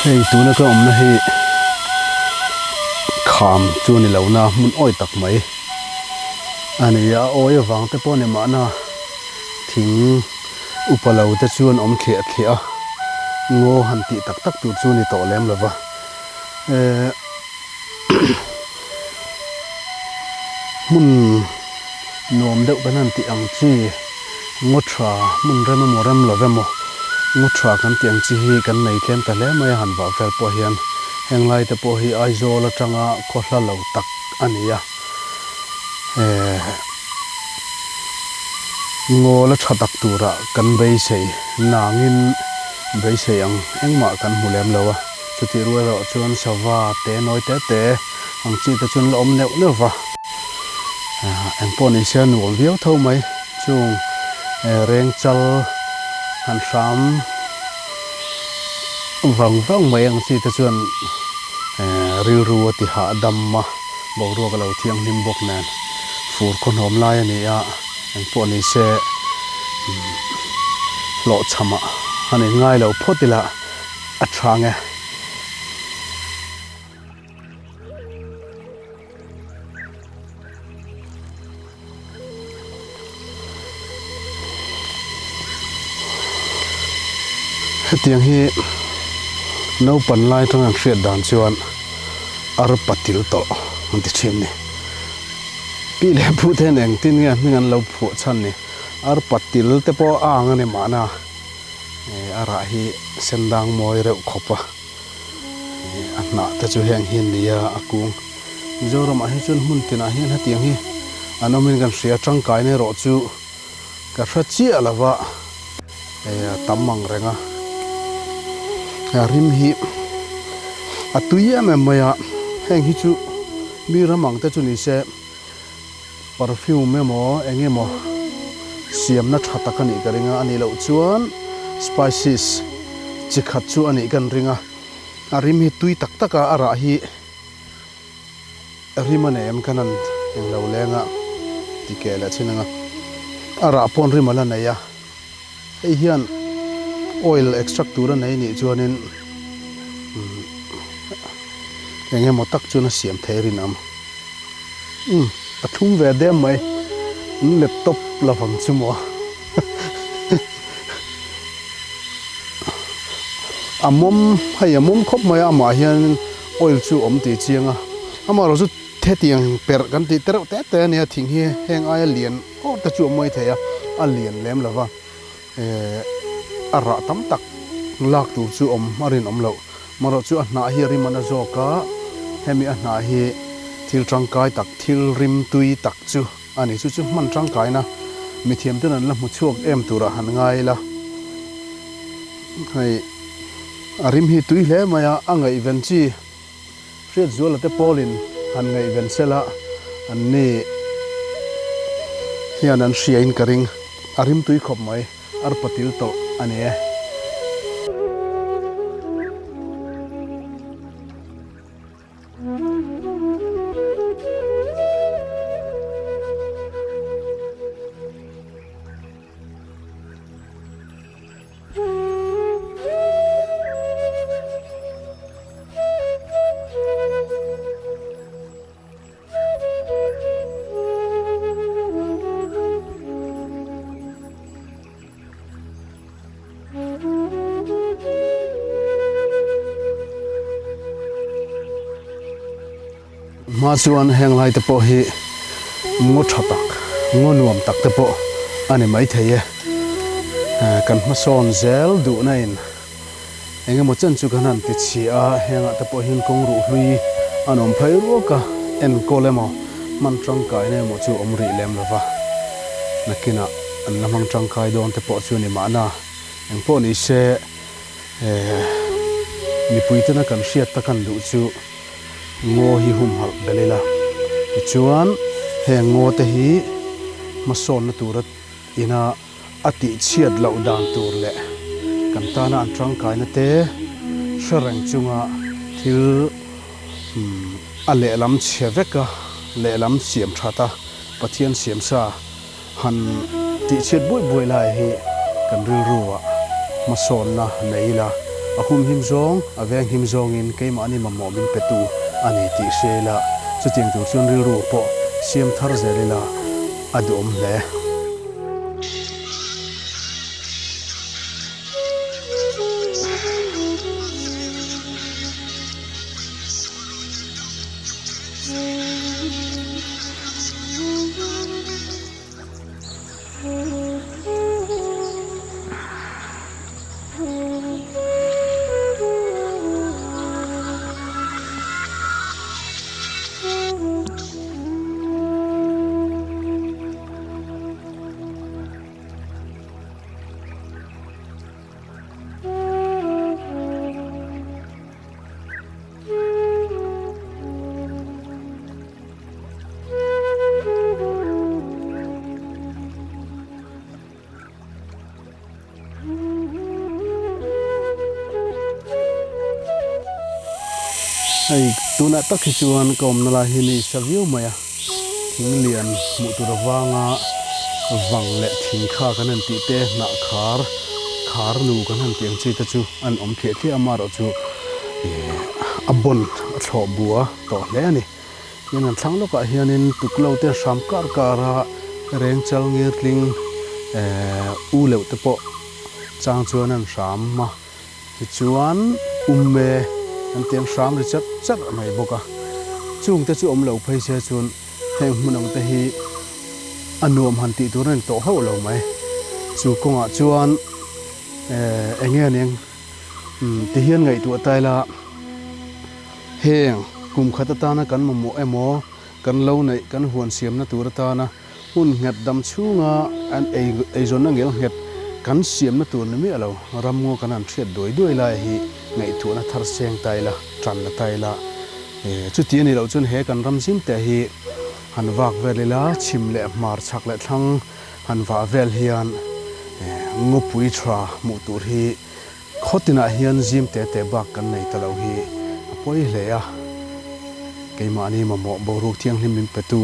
Hei tuna ka awmna hi kham chu ni lo na hmun awi tak mai a ni a, awi avang te pawh ni mahna thing upa lo te chuan awm thliah thliah a, ngaw han tih tak tak tur chu ni tawh lem lo va, ehh hmun nuam deuh kan han tih ang chi ngaw tha hmun rem emaw rem lo emaw ngaw tha kan tih ang chi hi kan nei tlem ta hle mai a han vah vel pawh hian heng lai te pawh hi Aizawl atanga khaw hla lo tak a ni a ehh ngaw la tha tak turah kan beisei nangin beisei ang engmah kan hmu lem lo a. Chutih rual erawh chuan sava te nawi te te ang chi te chuan la awm neuh neuh va, eng pawh ni se a nuam viau tho mai. Chung reng chal han hram vang vang mai ang chi te chuan rilru a ti hahdam a, boruak a lo thianghlim bawk nen fur khawhnawm lai a ni a, eng pawh ni se hlawhchhamah a ni ngai lo phawt ila. A chhang e. Hetiang hi naupan lai atanga an hriat dan chuan arpa til tawh an ti thin ni. Pi leh pu te hian engtin nge hming an lo phuah chhan ni. Arpa til te pawh a ang a ni mahna. A rah hi sendang mawi reuh khawp a, a hnah te chu heng hi an ni a, a kung. Mizoramah hi chuan hmun tinah hian hetiang hi an awmin kan hria, tangkaina erawh chu ka hre chiah lo va, a tam ang reng a. A rim hi a tui em em mai a, heng hi chu mi ram ang te chu ni se. Perfume emaw eng emaw siamna tha tak a nih ka ring a, a nih loh chuan spices chi khat chu a nih kan ring a, a rim hi tui tak tak a, a rah hi rim a nei em khan an englo leng a ti keh leh chin ang a, a rah pawn rim a la nei a, hei hian oil extract tur a nei nih chuanin eng emaw tak chuan a siam thei rinawm. Umm a thlum ve dem mai an laptop la vang chu maw a mawm hei a mawm khawp mai a amah hian oil chu awm tih chiang a amaherawhchu hetiang perh kan tih te reuh te te ania thing hi heng aia lian awr te chu a mawi thei a a lian lem lo va ehh a rah tam tak lak tur chu awm a rinawm loh. Marawh chu a hnah hi a rim a na zawk a, hemi a hnah hi thil tangkai tak, thil rim tui tak chu a ni. Chu chu hman tangkaina mithiam ten an la hmu chhuak em turah han ngai ila. Hei a rim hi tui hle mai a, a ngaihven chi Hriatzuala te pawlin han ngaihven sela an ni hian an hriain ka ring, a rim tui khawp mai. Arpa til tawh a ni e. Hma chuan heng lai te pawh hi ngaw tha tak, ngaw nuam tak te pawh a ni maithei e. Kan hmasawn zel duhna in Eng emaw chen chu kan han ti chhi a, hengah te pawh hian kawng ruh hlui an awm phei ruak a, enkawl emaw hman tangkaina emaw chu awm rih lem lo va, nakinah an la hmang tangkai dawn te pawh chu a ni mahna, eng pawh ni se mipui tena kan hriat tak an duh chu ngaw hi humhalh belh ila, tichuan heng ngaw te hi hmasawnna tura ina. A tihchhiat loh dan tur leh kan tana an tangkaina te hre reng chunga thil a lehlam chhe veka lehlam siam that a Pathian siamsa han tihchhiat buai buai lai hi kan rilru ah hmasawnna nei ila A humhim zawng, a venghim zawngin keimahni mamawh min petu a ni tih hria ila, chutiang tur chuan rilru pawh siam thar zel ila a duhawm hle. Hei tunah tak hi chuan ka awmna lai hi ni sa viau mai a, thing lian hmuh tur avanga vang leh thing kha kan han tih te hnah khar khar nu kan han tih ang chi te chu an awm thliah thliah a, amaherawhchu ih a bawn a thlawh bua tawh hle a ni. Hian an thlang lawkah hianin tuklo te hram kar kar a reng chal ngir tling ehh u leuh te pawh chang chuan an hram a tichuan umme an ti an hram ri chat chat mai bawk a chung te chu awm lo phei se chuan heng hmun ang te hi a nuam han tih tur a ni tawh hauh lo mai chu kawngah chuan ehh eng nge aniang ti hian ngaihtuah ta ila. Heng, kum khat atana kan mamawh emaw, kan lo neih, kan huan siamna tur atana hmun nghet dam chhunga an ei eizawnna ngel nghet kan siamna tur ni miah lo, ramngaw kan han hriat duai duai lai hi ngaihtuahna thar seng ta ila, tan la ta ila. Chuti a nih loh chuan he kan ram zim te hi han vak vel ila, chhim leh hmar chhak leh thlang han vah vel hian ngawpui tha hmuh tur hi Khaw tinah hian zim te te bak kan nei ta lo hi a pawi hle a, keimahni mamawh boruak thianghlim min petu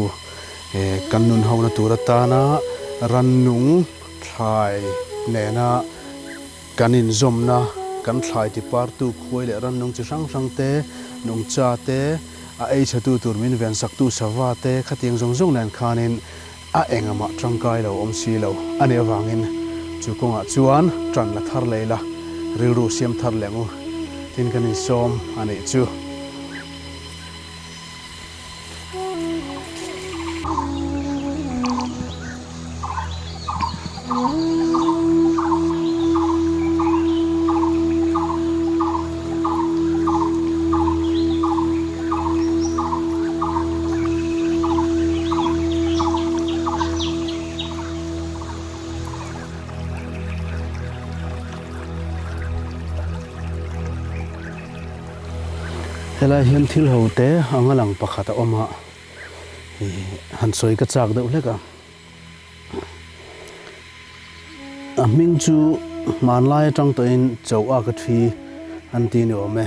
kan nun hona tur atana rannung thlai nena kan inzawmna, kan thlai tipartu khuai leh rannung chi hrang hrang te, nungcha te, a ei chhetu tur min vensaktu sava te khatiang zawng zawng nen khanin A engah tangkai lo awm si lo a nih avangin chu kawngah chuan tan la thar lei la, rilru siam thar leh ang u tin kan insawm a nih chu. Helai hian thil ho te anga lang pakhat a awm a, ih han sawi ka chak deuh hlek a. A hming chu hmanlai atang tawhin Cho a ka thi an ti ni awm e.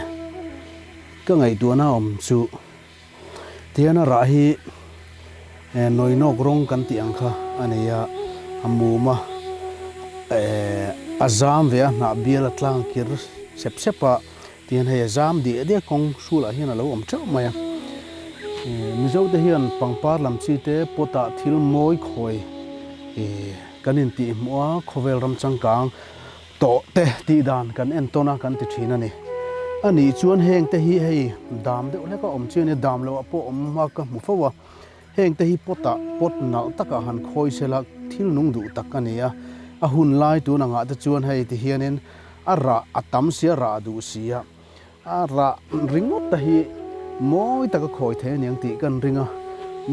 Ka ngaihtuahna awm chu tihian a rah hi nawinawk rawng kan tih ang kha a nei a, a mum a, a zam ve a hnah bial a tlang kir sep sep a, tihian hei a zam diah diah kawng hrulah hian a lo awm teuh mai a. Mizo te hian pangpar lam chi te pot ah thil mawi khawi kan intihhmuh a, khawvel ram changkang Tawh te tih dan kan en tawn a kan ti thin a ni. A nih chuan heng te hi hei dam deuh hlek a awm chi a ni, dam loh ah pawh awm a ka hmu fo a. Heng te hi pot ah pot nalh tak ah han khawi sel a, thil nung duh tak a ni a. A hun lai tun ang ah te chuan hei ti hian in a rah a tam si a, rah a duh si a. A rah ringawt te hi mawi tak a khawi thei a niang tih kan ring a,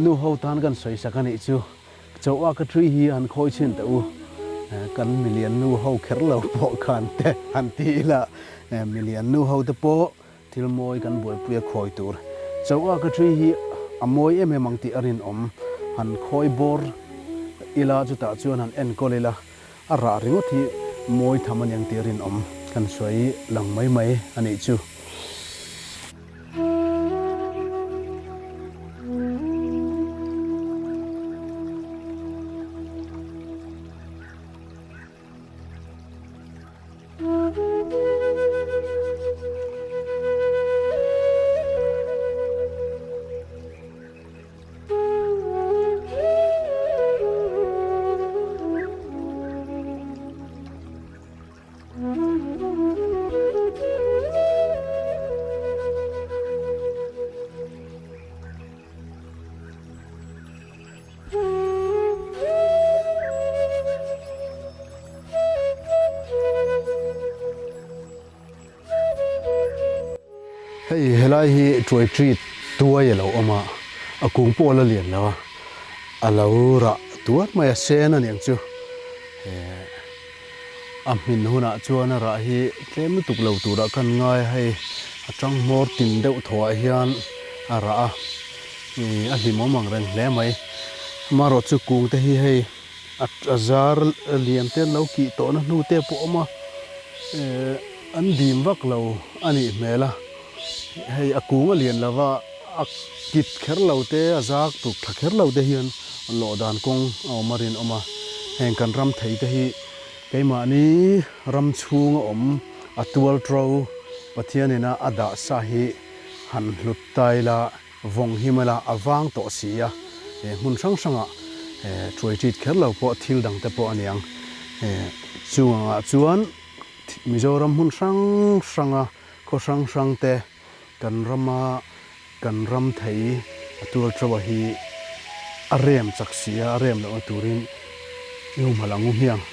nu ho tan kan sawi sak a nih chu. Chauh a ka ṭhui hi han khawi chhin teh u, kan milian nu ho kher lo pawh khan te han ti ila, milian nu ho te pawh thil mawi kan buaipui a khawi tur. Chauh a ka ṭhui hi a mawi em em ang tih a rinawm, han khawi bawr ila chutah chuan han enkawl ila, a rah ringawt hi mawi tham a niang tih a rinawm, kan sawi lang mai mai a nih chu. Helai hi tuai treat tuai a lo awm a, a kung pawh a la lian lo a, a lo rah tuar mai a, sen a niang chu. A hmin hunah chuan a rah hi tlem lutuk lo turah kan ngai a, hei a tang hmawr tin deuh thawhah hian a rah a, a hlimawm ang reng hle mai. Amaherawh chu kung te hi hei a zar lian te an lo kih tawhna hnu te pawh a awm a, an dim vak lo a nih hmel a, hei a kung a lian lo va, a kit kher lo te, a zak tuk thla kher lo te hian lawh dan kawng a awm a rinawm a, heng kan ram thei te hi keimahni ram chhunga awm a tual to Pathianina a dah sa hi han hlut ta ila vawng hi mawla a vang tawh si a, hmun hrang hrangah tuai tit kher lo pawh thil dang te pawh a niang. Chung angah chuan Mizoram hmun hrang hranga khaw hrang hrang te kan rama kan ram thei a tual teuh hi a rem chak si a, a rem lohna turin i humhalh ang u hmiang.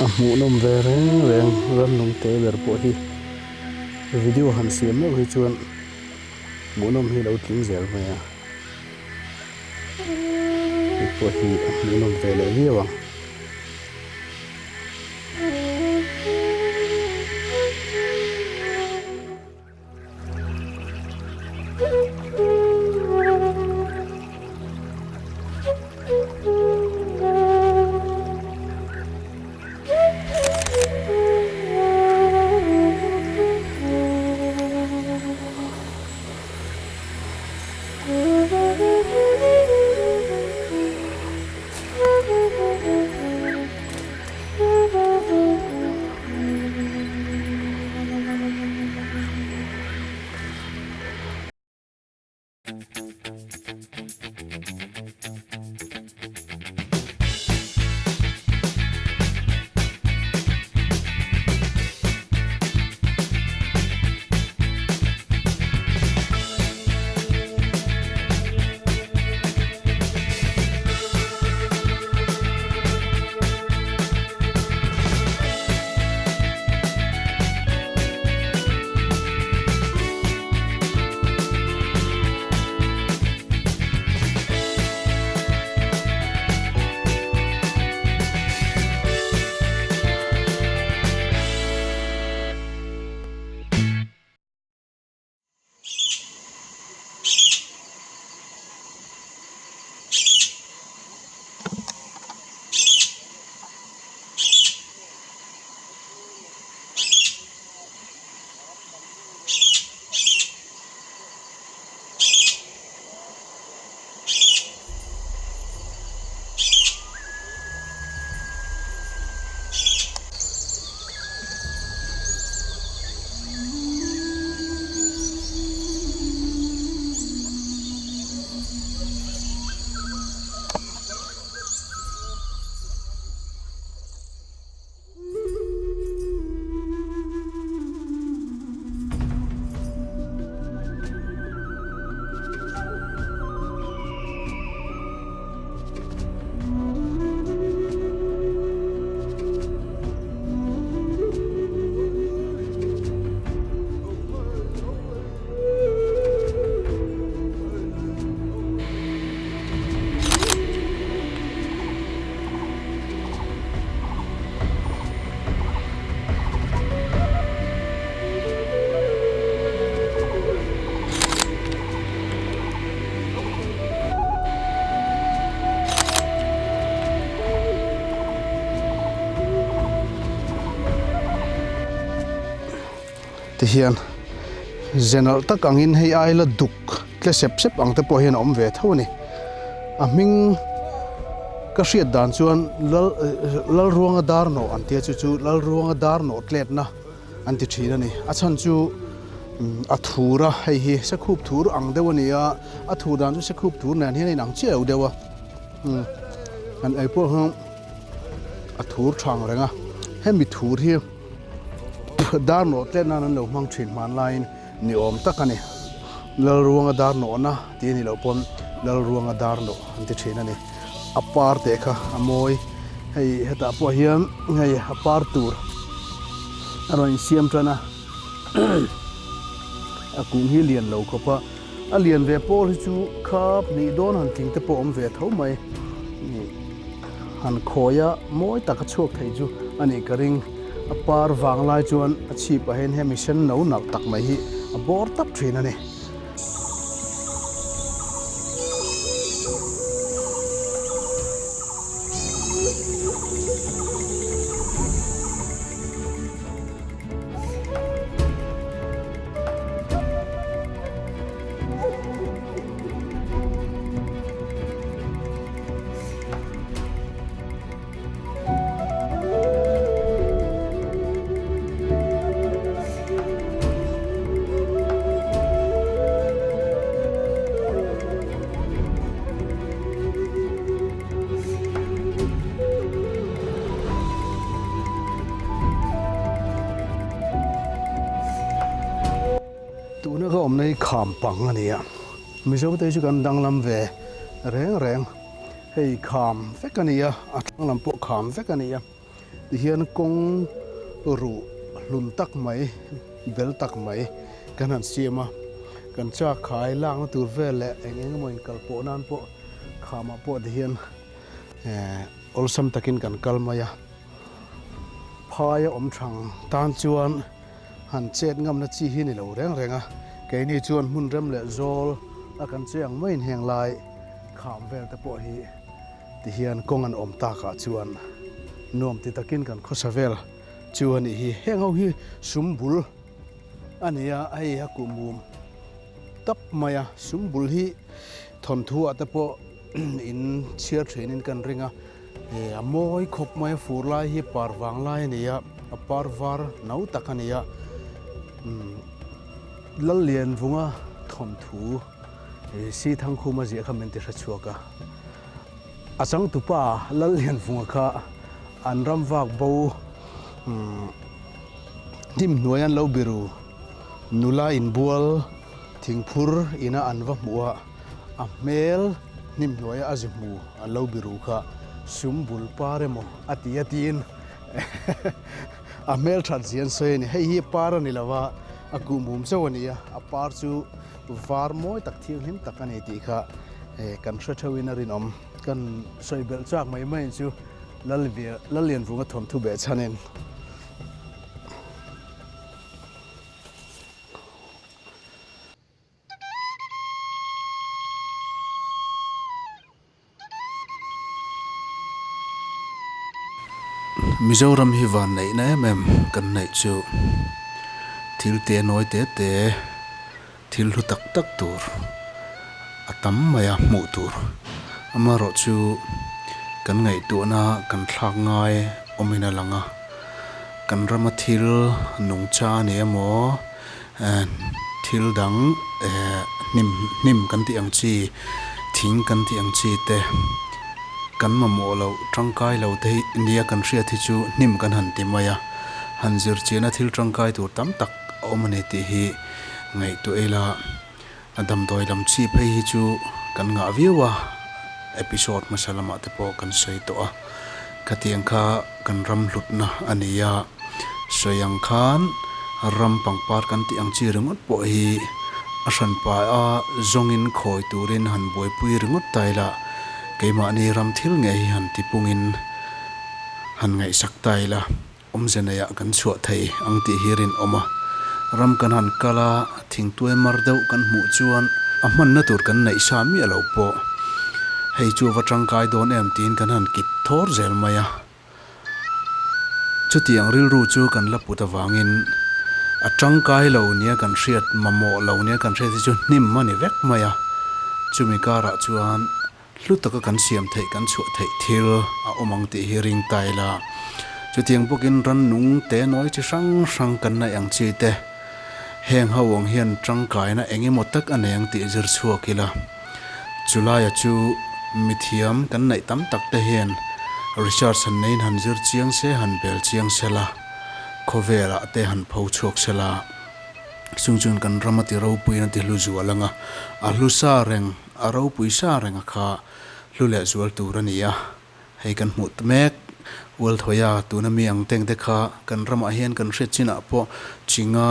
A hmuhnawm ve reng reng rannung te ber pawh hi video han siam meuh hi chuan hmuhnawm hi lo tling zel mai a hei pawh hi a hmuhnawm ve leh viau ang. Tihian ze nalh tak angin hei ai la duk tle sep sep ang te pawh hian a awm ve tho a ni. A hming ka hriat dan chuan lal Lalruanga Darnawh an tia chu chu Lalruanga Darnawh tletna an ti thin a ni. A chhan chu a thur a, hei hi sekhup thur ang deuh a ni a, a thur dan chu sekhup thur nen hian a inang chiah lo deuh a, han ei pawh hian a thur tha ang reng a, hemi thur hi dar nawh tlet nan an lo hmang thin hmanlaiin ni awm tak a ni. Lalruanga dar nawhna tih a nih loh pawn Lalruanga dar nawh an ti thin a ni. A par teh kha a mawi. Hei hetah pawh hian hei a par tur a rawn insiam tan a, a kung hi lian lo khawp a, a lian ve pawl hi chu khap hnih dawn han tling te pawh a awm ve tho mai. Han khawi a mawi tak a chhuak thei chu a nih ka ring. A par vang lai chuan a chhip ah hian hemi sen no nalh tak mai hi a bawr tap thin a ni. Tuna ka awmna hi kham pang a ni a, Mizote hi chu kan danglam ve reng reng. Hei kham vek a ni a, a thlang lam pawh kham vek a ni a, tihian kawng ruh hlun tak mai, bel tak mai kan han siam a, kan chak khai lakna tur vel leh eng eng emaw inkal pawh nan pawh khamah pawh tihian eh awlsam takin kan kal mai a, phaia awm thang tan chuan han chet ngamna chi hi ni lo reng reng a, keini chuan hmun rem leh zawl a kan che ang maiin heng lai kham vel te pawh hi tihian kawng an awm takah chuan nuam ti takin kan khawsa vel chu a nih hi. Heng ho hi sum bul a ni a, hei a kuh mum tap mai a, sum bul hi thawnthu ah te pawh in chhiar thinin kan ring a. He a mawi khawp mai a fur lai hi par vang lai a ni a, a par var no tak a ni a, umm Lallianvunga thawnthu he si Thangkhuma ziah kha min ti hre chhuak a, a changtupa Lallianvunga kha an ram vak bo umm hnim hnuai an lo biru nula inbual thingphur ina an va hmuh a, a hmel hnim hnuaia a zi hmu an lo biru kha sum bul par emaw a ti a tiin a hmel that zia an sawi a ni. Hei hi par a ni lo va, a kuh mum chauh a ni a, a par chu var mawi tak thianghlim tak a ni tih kha kan hre theuhin a rinawm. Kan sawi belh chak mai mai chu Lallianvunga thawnthu behchhanin. Mizoram hi van neihna em em kan neih chu thil te nawi te te thil hlu tak tak tur a tam mai a hmuh tur amaherawh chu kan ngaihtuahna kan thlak ngai awmin a lang a kan rama thil nungcha a ni emaw Thil dang hnim hnim kan tih ang chi, thing kan tih ang chi te kan mamawh loh tangkai lo te hi nia kan hriat hi chu hnim kan han ti mai a, han zir chiahna thil tangkai tur tam tak a awm a ni tih hi ngaihtuah ila a damdawi lam chi phei hi chu kan ngah viau a, episode hmasa lamah te pawh kan sawi tawh a, khatiang kha kan ram hlutna a ni a. Sawi ang khan ram pangpar kan tih ang chi ringawt pawh hi a hranpa a zawngin khawi turin han buaipui ringawt ta ila, keimahni ram thil ngei hi han tipungin han ngaihsak ta ila, awmze neiah kan chhuah thei ang tih hi rinawm a. Ram kan han kal a, thingtuai mar deuh kan hmuh chuan a hmanna tur kan neih sa miah lo pawh hei chu a va tangkai dawn em tiin kan han kit thawr zel mai a. Chutiang rilru chu kan la put avangin A tangkai lo nia kan hriat, mamawh lo nia kan hriat hi chu hnim a ni vek mai a. Chumi karah chuan hlu taka kan siam theih, kan chhuah theih thil a awm ang tih hi ring ta ila. Chutiang bawkin rannung te nawi chi hrang hrang kan naih ang chi te, heng ho ang hian tangkaina eng emaw tak a nei ang tih zir chhuak ila. Chulaia chu mithiam kan naih tam tak te hian research han neiin han zir chiang se, han bel chiang sela, khawvelah te han pho chhuak sela, chung chuan kan ram a ti ropuiin a ti hlu zual ang a, a hlu sa reng, a ropui sa reng a kha hlu leh zual tur a ni a. Hei kan hmuh mek Ualthawia tuna mi ang teng te kha kan ramah hian kan hriat chinah pawh chinga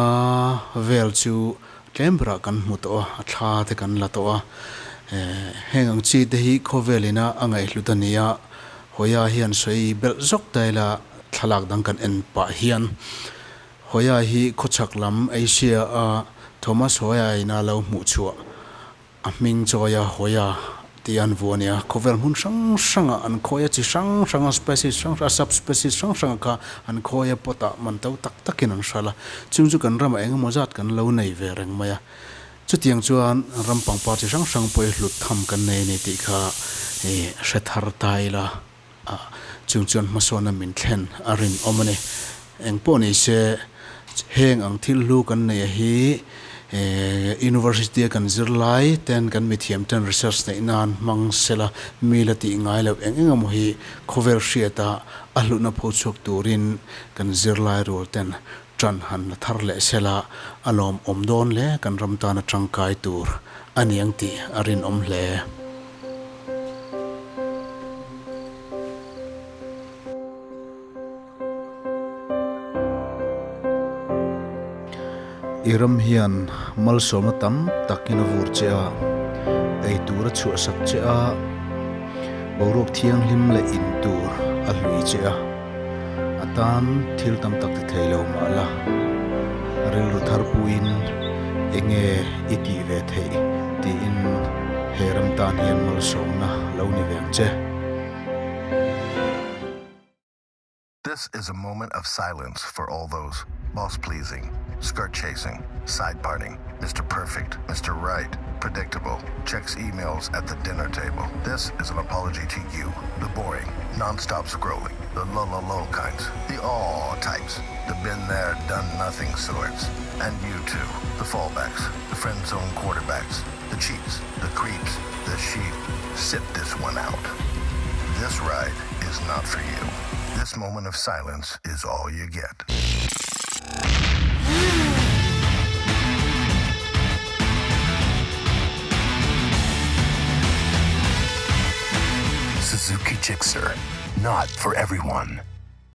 vel chu tlem berah kan hmu tawh a, a thla te kan la tawh a. Heng ang chi te hi khawvel ina a ngaihhlut a ni a, Hawia hian sawi belh zawk ta ila thlalak dang kan en pah hian Hawia hi khawchhak lam Asia a Thomas Hawia ina lo hmuh chhuah A hming chawia hawia tih an vuah a nia. Khawvel hmun hrang hrangah an khawi a, chi hrang hranga species hrang hrang, sub-species hrang hranga kha an khawi a, pot-ah man to tak takin an hral a. Chung chu kan ramah eng emaw zat kan lo nei ve reng mai a. Chutiang chuan ram pangpar chi hrang hrang pawh hi hlut tham kan nei a ni tih kha hre thar ta ila. Chung chuan hmasawnna min thlen a rinawm a ni. Engpawh ni se, heng ang thil hlu kan neih a hi University a kan zir lai ten kan mithiam ten research neih nan hmang sela mi la tih ngai loh eng eng emaw hi khawvel hriata a hlutna pho chhuak turin kan zirlai rual ten tan han la thar leh sela a lawmawm dawn hle kan ram tana tangkai tur a ni ang tih a rinawm hle. I ram hian malsawmna tam takin a vur che a, ei tur a chhuahsak che a, boruak thianghlim leh in tur a hlui che a. A tan thil tam tak ti thei lo mah la, rilru thar puiin enge i tih ve theih tiin he ram tan hian malsawmna lo ni ve ang che. This is a moment of silence for all those boss pleasing, skirt chasing, side parting, Mr. Perfect, Mr. Right, predictable, checks emails at the dinner table. This is an apology to you, the boring, non-stop scrolling, the low, low, low kinds, the all types, the been there, done nothing sorts. And you too, the fallbacks, the friend zone quarterbacks, the cheats, the creeps, the sheep. Sit this one out. This ride is not for you. This moment of silence is all you get. Suzuki Gixxer, not for everyone.